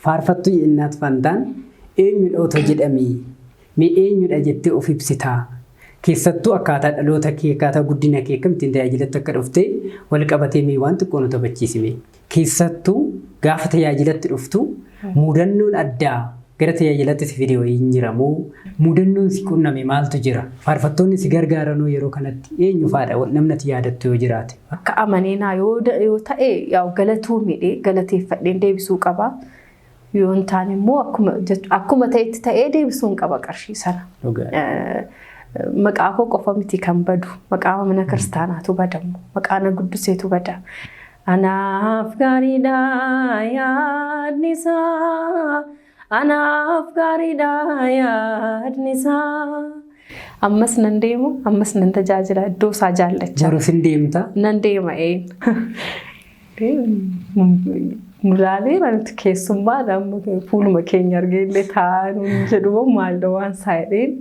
Faarfattuu Yennaat Fantaan eenyudha otoo jedhamee, mee eenyudha jettee of ibsitaa? Keessattuu akkaataa dhaloota kee, akkaataa guddina kee, akkamittiin tajaajilatti akka dhufte wal qabatee mee waan xiqqoo nu taphachiisi mee. Keessattuu gaafa tajaajilatti dhuftu mudannoon addaa gara tajaajilatti si fide wayii hin jira moo, mudannoon si qunname maaltu jira? Faarfattoonni si gargaaranoo yeroo kanatti eenyu faadha, namni ati yaadattu yoo jiraate? Akka amaneenaa yoo ta'e, yaa'u galatoomidhe, galateeffadheen deebisuu qaba. Yoo hin taane immoo akkuma ta'etti ta'ee deebisuun qaba qarshii sana. Maqaa koo qofa miti kan badu, maqaa mana kiristaanaatu badamu, maqaa na guddiseetu bada. Anaaf gaariidha yaadni isaa, anaaf gaariidha yaadni isaa. Ammas nan deema, ammas nan tajaajila, iddoo isaa jaallachaa. Borus hin deemta. Nan deema een. Nu laalee nuti keessummaadha, amma fuuluma keenya argee illee taa'aa nuun jedhu, maalidha waan isaa jedheen.